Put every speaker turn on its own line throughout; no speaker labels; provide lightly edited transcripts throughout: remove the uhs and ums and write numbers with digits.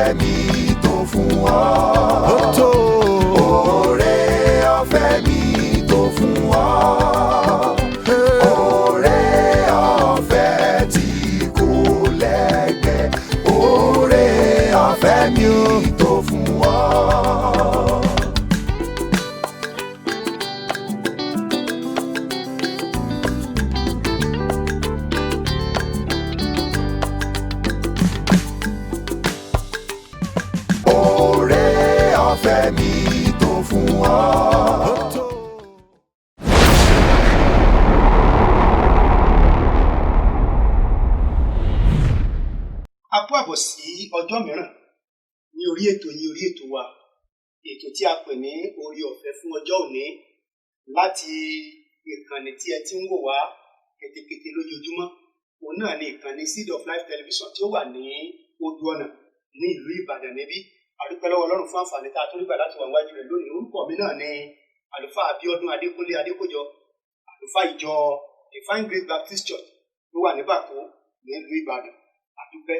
Ọ̀fẹ́ mi tó fún ọ.
Ó tó.
Oore ọ̀fẹ́ mi tó fún ọ. Oore ọ̀fẹ́ tí kò lẹ́gbẹ́. Oore ọ̀fẹ́ mi tó fún ọ. Oore ọ̀fẹ́ mi tó fún ọ.
Ó tó.
A kú àbọ̀ sí ọjọ́ mìíràn ní orí ètò yín, orí ètò wa, ètò tí a pè ní Oore Ọ̀fẹ́ fún ọjọ́ òní, láti ìkànnì tí ẹ ti ń wò wá ketekete lójoojúmọ́. Òun náà ni ìkànnì Seed of Life Television tí ó wà ní Odò Ọ̀nà ní ìlú Ìbàdàn níbí. A dúpẹ́ lọ́wọ́ Ọlọ́run fún àǹfààní tá a tún rí gbà láti wà níwájú rẹ̀ lónìí. Orúkọ mi náà ni Àlùfáà Abíọ́dún Adékúnlé Adékójọ, àlùfáà ìjọ Divine Grace Baptist Church tó wà ní Bàkó nílùú Ìbàdàn. Àdúpẹ́.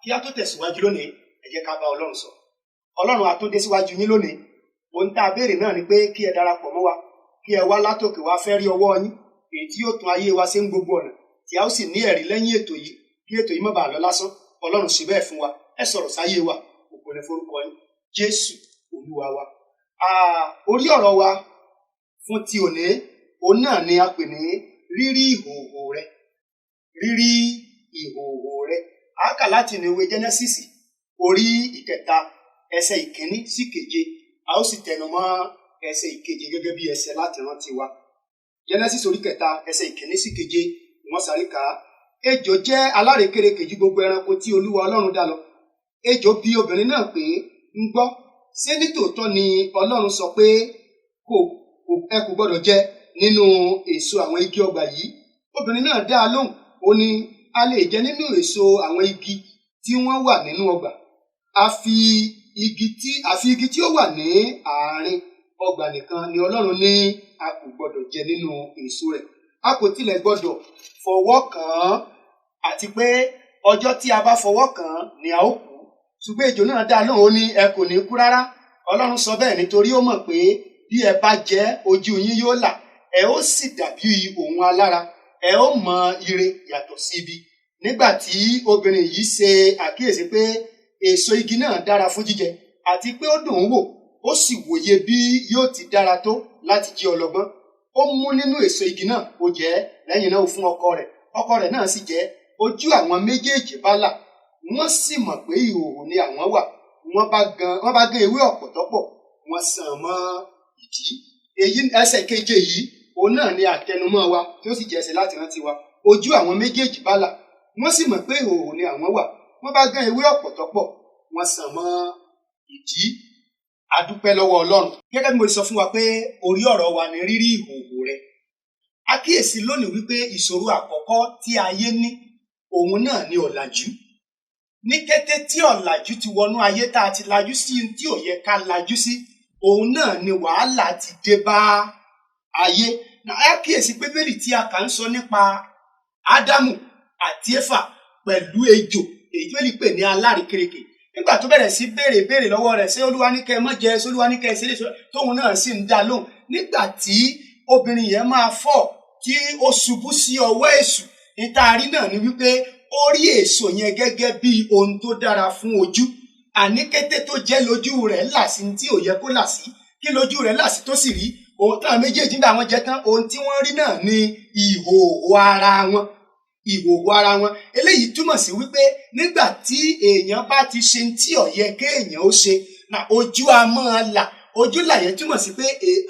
Kí a tó tẹ̀síwájú lónìí, ẹ jẹ́ ká bá Ọlọ́run sọ. Ọlọ́run, a tún dé síwájú yín lónìí. Ohun tá a béèrè náà ni pé kí ẹ darapọ̀ mọ́ wa, kí ẹ wá látòkè wá fẹ́ rí ọwọ́ yín, èyí tí yóò tún ayé wa ṣe ń gbogbo ọ̀nà, tí a ó sì ní ẹ̀rí lẹ́yìn ètò yìí, kí ètò yìí má bàa lọ lásán. Ọlọ́run, ṣe bẹ́ẹ̀ fún wa. Ẹ sọ̀rọ̀ sáyé wa. Ògo ni forúkọ yín, Jésù Olúwa wa. Orí ọ̀rọ̀ wa fún ti òní, òun náà ni a pè ní rírí ìhòòhò rẹ. Rírí ìhòòhò rẹ. A kà láti inú ìwé Genesis orí 3, ẹsẹ̀ 1 sí 7. A ó sì tẹnu mọ́ ẹsẹ̀ 7 gẹ́gẹ́ bí ẹsẹ̀ láti rántí wa. Genesis orí 3, ẹsẹ̀ 1 sí 7, wọ́n sáré kà á. Ejò jẹ́ alárekérekè ju gbogbo ẹranko tí Olúwa Ọlọ́run dá lọ. Ejò bi obìnrin náà pé, ń gbọ́, ṣé nítòótọ́ ni Ọlọ́run sọ pé kò ẹ kò gbọ́dọ̀ jẹ nínú èso àwọn igi ọgbà yìí? Obìnrin náà dá a lóhùn, ó ní, a lè jẹ nínú èso àwọn igi tí wọ́n wà nínú ọgbà. Àfi igi tí ó wà ní àárín ọgbà nìkan ni Ọlọ́run ní a kò gbọ́dọ̀ jẹ nínú èso rẹ̀. A kò tilẹ̀ gbọ́dọ̀ fọwọ́ kàn án, àti pé ọjọ́ tí a bá fọwọ́ kàn án ni a ó kú. Ṣùgbọ́n ejò náà dá a lóhùn, ó ní, ẹ kò ní kú rárá. Ọlọ́run sọ bẹ́ẹ̀ nítorí ó mọ̀ pé bí ẹ bá jẹ, ojú yín yóò là, ẹ ó sì dàbí òun alára, ẹ ó mọ ire yàtọ̀ sí ibi. Nígbà tí obìnrin yìí ṣe àkíyèsí pé èso igi náà dára fún jíjẹ àti pé ó dùn ún wò, ó sì wòye bí yóò ti dára tó láti jẹ́ ọlọ́gbọ́n, ó mú nínú èso igi náà, ó jẹ ẹ́. Lẹ́yìn náà ó fún ọkọ rẹ̀, ọkọ rẹ̀ náà sì jẹ ẹ́. Ojú àwọn méjèèjì bá là, wọ́n sì mọ̀ pé ìhòòhò ni àwọn wà. Wọ́n bá gán ewé ọ̀pọ̀tọ́ pọ̀, wọ́n sàn mọ́ ìdí. Èyí ẹsẹ̀ 7 yìí, òun náà ni àtẹnumọ́ wa tí ó sì jẹ́ ẹsẹ̀ láti rántí wa. Ojú àwọn méjèèjì bá là, wọ́n sì mọ̀ pé ìhòòhò ni àwọn wà. Wọ́n bá gán ewé ọ̀pọ̀tọ́ pọ̀, wọ́n sàn mọ́ ìdí. A dúpẹ́ lọ́wọ́ Ọlọ́run. Gẹ́gẹ́ bí mo sọ fún wa pé orí ọ̀rọ̀ wa ni rírí ìhòòhò rẹ. A kíyèsí lónìí wípé ìṣòro àkọ́kọ́ tí ayé ní, òun náà ni ọ̀làjú. Ní kété tí ọ̀làjú ti wọnú ayé, tá a ti lajú sí tí ò yẹ ká lajú sí, òun náà ni wàhálà ti dé bá ayé. A kíyèsí pé Bíbélì tí a kà ń sọ nípa Ádámù àti Éfà pẹ̀lú ejò, èyí tí Bíbélì pè ní alárekérekè. Nígbà tó bẹ̀rẹ̀ sí béèrè béèrè lọ́wọ́ rẹ̀, ṣé Olúwa ní kẹ́ ẹ má jẹ, ṣé Olúwa ní kẹ́ ẹ ṣe lè ṣe, tóun náà sì ń dá lóhùn. Nígbà tí obìnrin yẹn máa fọ́, tí ó ṣubú sí ọwọ́ èṣù, nítarí náà ni wípé ó rí èso yẹn gẹ́gẹ́ bí ohun tó dára fún ojú. Àní kété tó jẹ́, lójú rẹ̀ là sí tí ò yẹ kó là sí. Kí lójú rẹ̀ là sí tó sì rí? Ohun táwọn méjèèjì nígbà wọn jẹ tán, ohun tí wọ́n rí náà ni ìhòòhò ara wọn. Ìhòòhò ara wọn. Eléyìí túmọ̀ sí wípé nígbà tí èèyàn bá ti ṣe tí ò yẹ kéèyàn ó ṣe, na ojú a máa là. Ojú là yẹn túmọ̀ sí pé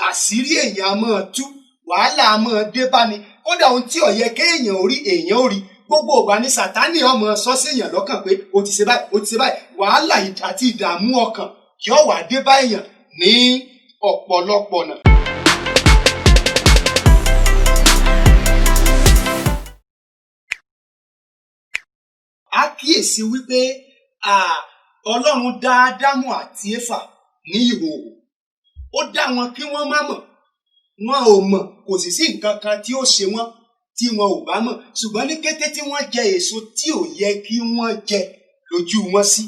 àṣírí èèyàn a máa tú, wàhálà a máa dé bá ni. Kódà ohun tí ò yẹ kéèyàn ó rí, èèyàn ó rí. Gbogbo ìgbà ni Sàtánì ọmọ sọ sí èèyàn lọ́kàn pé o ti ṣe báyìí, o ti ṣe báyìí. Wàhálà àti ìdààmú ọkàn yóò wá dé bá èèyàn ní ọ̀pọ̀lọpọ̀ ọ̀nà. A kíyèsí wípé Ọlọ́run dá Ádámù àti Éfà ní ìhòòhò. Ó dá wọn kí wọ́n má mọ̀. Wọn ò mọ̀, kò sì sí nǹkan kan tí ó ṣe wọ́n tí wọn ò bá mọ̀. Ṣùgbọ́n ní kété tí wọ́n jẹ èso tí ò yẹ kí wọ́n jẹ, lójú wọn sí.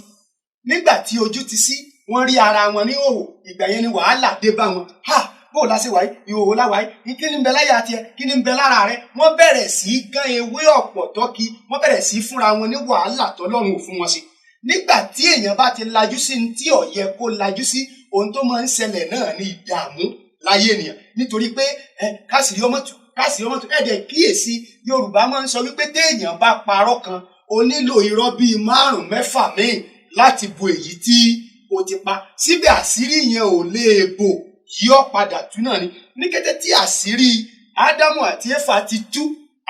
Nígbà tí ojú ti sí, wọ́n rí ara wọn ní ìhòhò. Ìgbà yẹn ni wàhálà dé bá wọn. Ha, bó o láṣẹ wáyé, ìhòhò láwáyé, kí ni ń bẹ láyà tiẹ̀, kí ni ń bẹ lára rẹ? Wọ́n bẹ̀rẹ̀ sí í gán ewé ọ̀pọ̀tọ́ kí wọ́n bẹ̀rẹ̀ sí í fúnra wọn ní wàhálà tọ́lọ́run ò fún wọn sí. Nígbà tí èèyàn bá ti lajú sí ní tí ó yẹ kó lajú sí, ohun tó máa ń ṣẹlẹ̀ náà ní ìdààmú láyé ènìyàn, nítorí pé káṣírí ọmọ tù, káṣírí ọmọ tù. Ẹ̀dẹ̀ kíyèsí, Yorùbá máa ń sọ wípé téèyàn bá parọ́ kan, ó nílò irọ́ bíi 5 mẹ́fà míì láti bo èyí tí o ti pa. Síbẹ̀ àṣírí yẹn ò lè bò, yọ padà tú náà ni. Ní kété tí àṣírí Ádámù àti Éfà ti tú,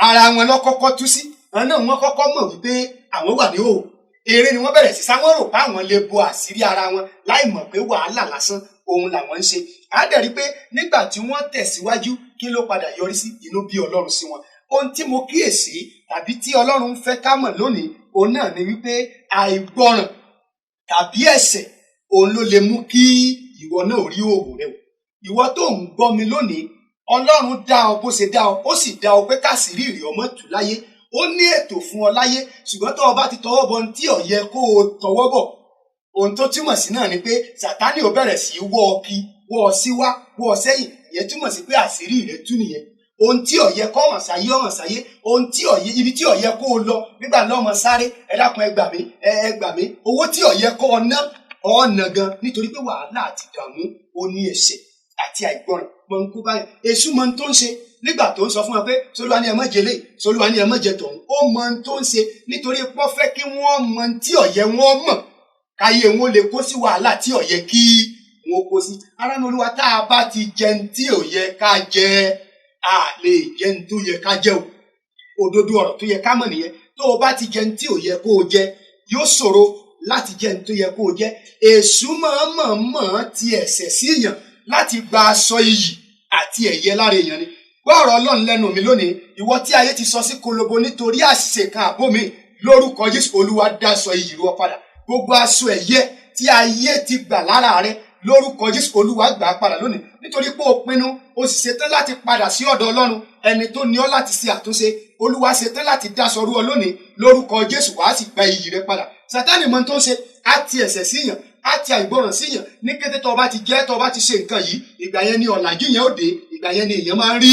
ara wọn lọ kọ́kọ́ tú sí. Àwọn náà wọ́n kọ́kọ́ mọ̀ wípé àwọn wà ní òwò. Eré ni wọ́n bẹ̀rẹ̀ sí sá, wọ́n rò pé àwọn lè bo àṣírí ara wọn láì mọ̀ pé wàhálà lásán òun làwọn ń ṣe. Á dẹ̀ rí pé nígbà tí wọ́n tẹ̀síwájú, kí ló padà yọrí sí? Inú bí Ọlọ́run sí wọn. Ohun tí mo kíyèsí tàbí tí Ọlọ́run ń fẹ́ ká mọ̀ lónìí, òun náà ni wípé àìgbọràn tàbí ẹ̀ṣẹ̀ òun ló lè mú kí ìwọ náà rí òwò rẹ o. Ìwọ tó ń gbọ́ mi lónìí, Ọlọ́run dá ọ bó ṣe dá ọ, ó sì dá ọ pé káṣírí ìrì ọmọ tù láyé. Ó ní ètò fún ọ láyé, ṣùgbọ́n tó o bá ti tọwọ́ bọ ohun tí ò yẹ kó o tọwọ́ bọ̀, ohun tó túmọ̀ sí náà ni pé Sátánì ò bẹ̀rẹ̀ sí í wọ́ ọ kí, wọ́ ọ sí wá, wọ́ ọ sẹ́yìn. Ìyẹn túmọ̀ sí pé àṣírí rẹ tú nìyẹn. Ohun tí ò yẹ kó hàn sáyé, hàn sáyé. Ohun tí ò yẹ, ibi tí ò yẹ kó o lọ nígbà náà, ọmọ sáré, ẹ dákun, ẹ gbà mí, ẹ gbà mí. Owó tí ò yẹ kó o ná, ọ̀nà gan, nítorí pé wàhálà àti ìdààmú ó ní ẹ̀ṣẹ̀ àti àìgbọràn mọ̀ ń kó báyìí. Èṣù mọ̀ ń tó ń ṣe nígbà tó ń sọ fún wọn pé Solúwa ní ẹ má jẹ lé, Solúwa ní ẹ má jẹ tọ̀hún. Ó mọ̀ ń tó ń ṣe nítorí pọ́ fẹ́ kí wọ́n mọ̀ tí ò yẹ wọ́n mọ̀, káyé wọn lè kó sí wàhálà tí ò yẹ kí wọn kó sí. Ará ní Olúwa, tá a bá ti jẹun tí ò yẹ ká jẹ, a lè jẹun tó yẹ ká jẹ o. Òdodo ọ̀rọ̀ tó yẹ ká mọ̀ nìyẹn. Tó o bá ti jẹun tí ò yẹ kó o jẹ, yóò ṣòro láti jẹun tó yẹ kó o jẹ. Èṣù mọ̀ọ́mọ̀ọ́mọ̀ ti ẹ̀ṣẹ̀ sí èèyàn láti gba aṣọ iyì àti ẹ̀yẹ lára èèyàn ni. Gbọ́ ọ̀rọ̀ Ọlọ́run lẹ́nu mi lónìí, ìwọ tí ayé ti sọ sí kolobo nítorí àṣìṣe kan àbó mi, lórúkọ Jésù, Olúwa dáṣọ iyì rú ọ padà. Gbogbo aṣọ ẹ̀yẹ tí ayé ti gbà lára rẹ, lórúkọ Jésù, Olúwa gbà á padà lónìí. Nítorí pé o pinnu, o sì ṣetán láti padà sí ọ̀dọ̀ Ọlọ́run ẹni tó ní ọ láti ṣe àtúnṣe. Olúwa ṣetán láti dáṣọ rú ọ lónìí, lórúkọ Jésù, wàá sì gba iyì rẹ padà. Sátánì mọ tó ń ṣe, á ti ẹ̀ṣẹ̀ síyàn, á ti àìgbọràn síyàn. Ní kété tó o bá ti jẹ́, tó o bá ti ṣe nǹkan yìí, ìgbà yẹn ni ọ̀làjú yẹn ó dé, ìgbà yẹn ni èèyàn máa ń rí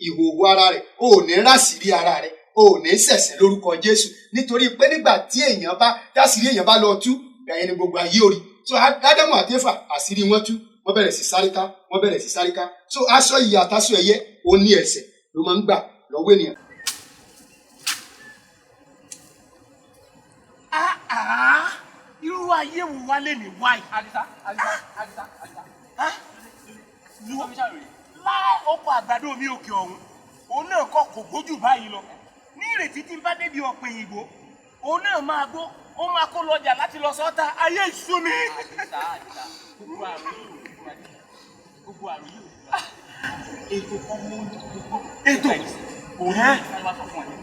ìhòòhò ara rẹ̀. O ò ní ráṣìírí ara rẹ̀, o ò ní ṣẹ̀ṣẹ̀ lórúkọ Jésù. Nítorí pé nígbà tí èèyàn bá dáṣìírí, èèyàn bá lọ tú, ìgbà yẹn ni gbogbo ayé ò rí. So Ádámù àti Éfà, àṣírí wọn tú, wọ́n bẹ̀rẹ̀ sí sáré ká, wọ́n bẹ̀rẹ̀ sí sáré ká. So aṣọ iyì àtàṣọ ẹ̀yẹ, ó ní ẹ̀ṣẹ̀ ló máa ń gbà lọ́wọ́ ènìyàn.
Irú ayé wo wá lè ní wáyé?
Àdìsá, Àdìsá, Àdìsá, Àdìsá.
Láì oko àgbàdo mi òkè ọ̀hún, òun náà kọ́ kò gbójú báyìí lọ. Ní ìrètí tí n bá débi ọ̀pẹ̀ òyìnbó, òun náà máa gbó, ó máa kó lọ́jà láti lọ sọ́ta. Ayé ìṣú mi.
Àdìsá, Àdìsá, gbogbo àrùn yìí ò ní fún wa. Gbogbo àrùn yìí ò ní fún wa. Ètò kan mú gbogbo.
Ètò?
Òun ní ká wá sọ fún ẹ.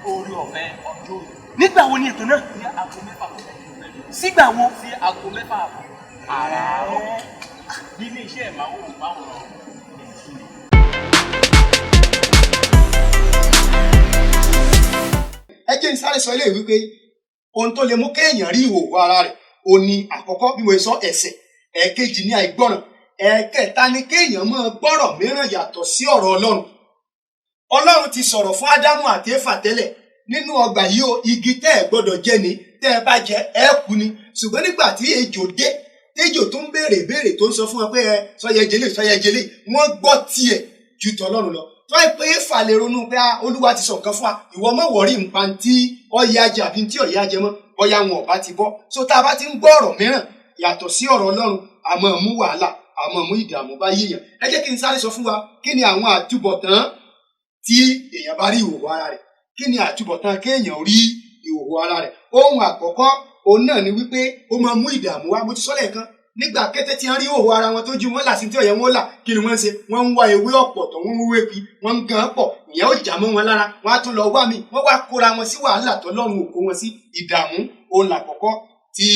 Orí ọ̀fẹ́ ọjọ́ òní.
Nígbà wo ni ètò náà?
Ní aago 6 kọjá ìṣẹ́jú mẹ́jọ.
Sígbà wo?
Sí aago 6 àbọ̀. Àràárọ̀. Ní ilé iṣẹ́ ìmáwòrán èsì.
Ẹ jẹ́ n sáré sọ eléyìí wípé ohun tó lè mú kéèyàn rí ìhòòhò ara rẹ̀, ó ní àkọ́kọ́ bí mo sọ ẹ̀ṣẹ̀, ẹ̀ẹ̀kejì ní àìgbọràn, ẹ̀ẹ̀kẹta ni kéèyàn máa gbọ́rọ̀ mìíràn yàtọ̀ sí ọ̀rọ̀ Ọlọ́run. Ọlọ́run ti sọ̀rọ̀ fún Ádámù àti Éfà tẹ́lẹ̀ nínú ọgbà yìí o, igi tẹ́ ẹ gbọ́dọ̀ jẹ ni, tẹ́ ẹ bá jẹ ẹ kú ni. Ṣùgbọ́n nígbà tí ejò dé, tejò tó ń béèrè béèrè tó ń sọ fún wọn pé ẹ sọyẹ jẹlé sọyẹ jẹlé, wọ́n gbọ́ tiẹ̀ ju tọlọ́run lọ. Tó ẹ pé Éfà lè ronú pé Olúwa ti sọ nǹkan fún wa, ìwọ mọ̀ wọ̀rí nǹkan tí ọ̀yẹ́ ajẹ àbí tí ọ̀yẹ́ ajẹ mọ́, bóyá wọn ò bá ti bọ́. So tá a bá ti ń gbọ́ ọ̀rọ̀ mìíràn yàtọ̀ sí ọ̀rọ̀ Ọlọ́run, a máa mú wàhálà, a máa mú ìdààmú bá yíyàn. Ẹ jẹ́ kí n sáré sọ fún wa kí ni àwọn àtúbọ̀tán tí èèyàn bá rí ìhòòhò ara rẹ̀. Kí ni àtúbọ̀tán kéèyàn rí ìhòòhò ara rẹ̀? Ohun àkọ́kọ́ òun náà ni wípé ó máa mú ìdààmú wá. Mo ti sọ lẹ́ẹ̀kan, nígbà kété tí wọ́n rí ìhòòhò ara wọn tó ju wọn là sí tí ọ̀yẹ́ wọn là, kí ni wọ́n ń ṣe? Wọ́n ń wá ewé ọ̀pọ̀tọ̀, wọ́n ń wé kí wọ́n ń gan pọ̀, ìyẹn ó jà mọ́ wọn lára, wọ́n á tún lọ wá mi, wọ́n wá kóra wọn sí wàhálà tọ́lọ́run ò kó wọn sí. Ìdààmú òun làkọ́kọ́ tí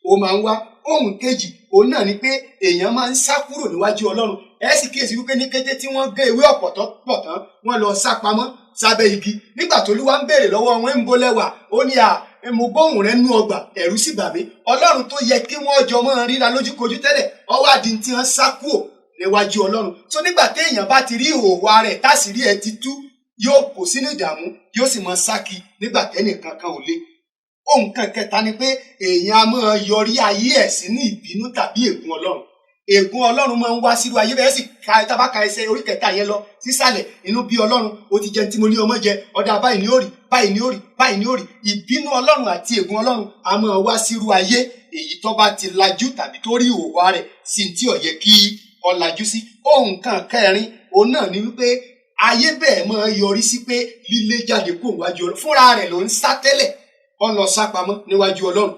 ó máa ń wá. Ohun kejì òun náà ni pé èèyàn máa ń sá kúrò níwájú Ọlọ́run. Ẹ sì kíyèsí wípé ní kété tí wọ́n gé ewé ọ̀pọ̀tọ́ pọ̀ tán, wọ́n lọ sá pamọ́ sábẹ́ igi. Nígbà tó Olúwa ń béèrè lọ́wọ́ wọn, ń bo lẹ́wà, ó ní à Mo gbóhùn rẹ nú ọgbà, ẹ̀rù sì bà mí. Ọlọ́run tó yẹ kí wọ́n jọ máa ríra lójúkojú tẹ́lẹ̀, ọwọ́ àdì tí wọ́n sá kúò níwájú Ọlọ́run. Tó nígbà téèyàn bá ti rí ìhòòhò ara ẹ̀ táṣìírí ẹ̀ ti tú, yóò kó sínú ìdààmú, yóò sì máa sákì nígbà tẹ́nìkan kan ò le. Ohun kan kẹta ni pé èèyàn a máa yọrí ayé ẹ̀ sínú ìbínú tàbí ègún Ọlọ́run. Ègún Ọlọ́run máa ń wá sírú ayé bẹ́ẹ̀ sì ka tábàkà ẹsẹ̀ orí kẹta yẹn lọ sísàlẹ̀. Inú bí Ọlọ́run, ó ti jẹ tí mo ní ọmọ jẹ, ọ̀dà báyìí ni ó rí, báyìí ni ó rí, báyìí ni ó rí. Ìbínú Ọlọ́run àti ègún Ọlọ́run a máa wá sírú ayé èyí tó bá ti lajú tàbí tó rí ìhòòhò rẹ̀ sí tí ò yẹ kí ó lajú sí. Ohun kan kẹrin òun náà ni wípé ayé bẹ́ẹ̀ máa yọrí sí pé lílé jáde kúrò níwájú Ọlọ́run. Fúnra rẹ̀ ló ń sá tẹ́lẹ̀, ó lọ sá pamọ́ níwájú Ọlọ́run,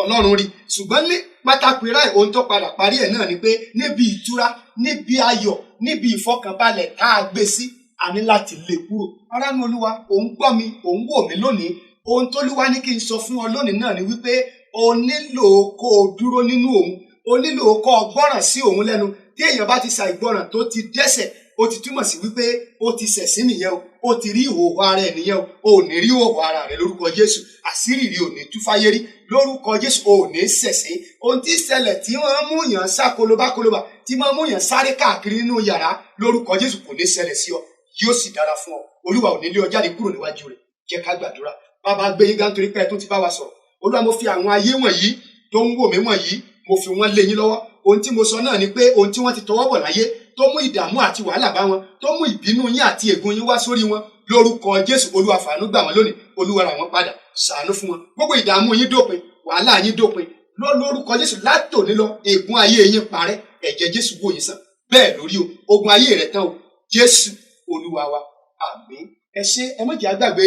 Ọlọ́run rí. Ṣùgbọ́n ní pátákó ráì, ohun tó padà parí ẹ̀ náà ni pé níbi ìtura, níbi ayọ̀, níbi ìfọkànbalẹ̀ tá a gbé sí, a ní láti lè kúrò. Aráàlú Olúwa, òun gbọ́ mi, òun wò mí lónìí. Ohun tólúwa ní kí n sọ fún ọ lónìí náà ni wípé o nílò kó o dúró nínú òun, o nílò kó o gbọ́ràn sí òun lẹ́nu. Tí èèyàn bá ti ṣàìgbọràn tó ti dẹ́ṣẹ̀, ó ti túmọ̀ sí wípé ó ti ṣẹ̀sín nìyẹn o, ó ti rí ìhòòhò ara ẹ̀ nìyẹn o. Ò ní rí ìhòòhò ara rẹ lórúkọ Jésù. Àṣírí rí ò ní tú fáyé rí lórúkọ Jésù. Ò ní ṣẹ̀sín. Ohun tí ṣẹlẹ̀ tí wọ́n mú yàn sá kolobákolobà, tí wọ́n mú yàn sáré káàkiri nínú yàrá, lórúkọ Jésù kò ní ṣẹlẹ̀ sí ọ, yóò sì dára fún ọ. Olúwa ò ní lé ọ jáde kúrò níwájú rẹ̀. Jẹ́ ká gbàdúrà. Bàbá, gbé yín ga nítorí pé ẹ tún ti bá wa sọ̀rọ̀. Olúwa, mo fi àwọn ayé wọ̀nyí tó ń wò mí wọ̀nyí, mo fi wọ́n lé yín lọ́wọ́. Ohun tí mo sọ náà ni pé ohun tí wọ́n ti tọwọ́ bọ̀ láyé tó mú ìdààmú àti wàhálà bá wọn, tó mú ìbínú yín àti ègún yín wá sórí wọn, lórúkọ Jésù, Olúwa fàánú gbà wọ́n lónìí. Olúwa rà wọ́n padà, ṣàánú fún wọn. Gbogbo ìdààmú yín dópin, wàhálà yín dópin lórúkọ Jésù. Látòní lọ, ègún ayé yín parẹ́. Ẹ̀jẹ̀ Jésù wò yín sàn. Bẹ́ẹ̀ lórí o, ogun ayé rẹ̀ tán o. Jésù Olúwa wa, àmín. Ẹ ṣé. Ẹ má jẹ́ á gbàgbé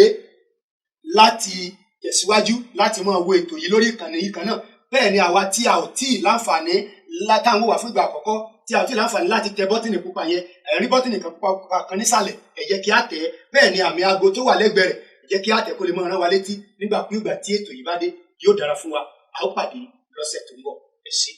láti tẹ̀síwájú láti máa wo ètò yìí lórí ìkànnì yìí kan náà. Bẹ́ẹ̀ ni àwa tí a ò tí ì láǹfààní látàwọn wà fún ìgbà àkọ́kọ́, tí a ò tí ì láǹfààní láti tẹ bọ́tìnì pupa yẹn, ẹ̀rí bọ́tìnì kan pupa kan nísàlẹ̀, ẹ jẹ́ kí á tẹ̀ ẹ́. Bẹ́ẹ̀ ni àmì aago tó wà lẹ́gbẹ̀ẹ́ rẹ̀, ẹ jẹ́ kí á tẹ̀ kó lè máa rán wa létí nígbàkúùgbà tí ètò yìí bá dé. Yóò dára fún wa. A ó pàdé lọ́sẹ̀ tó ń bọ̀. Ẹ ṣé.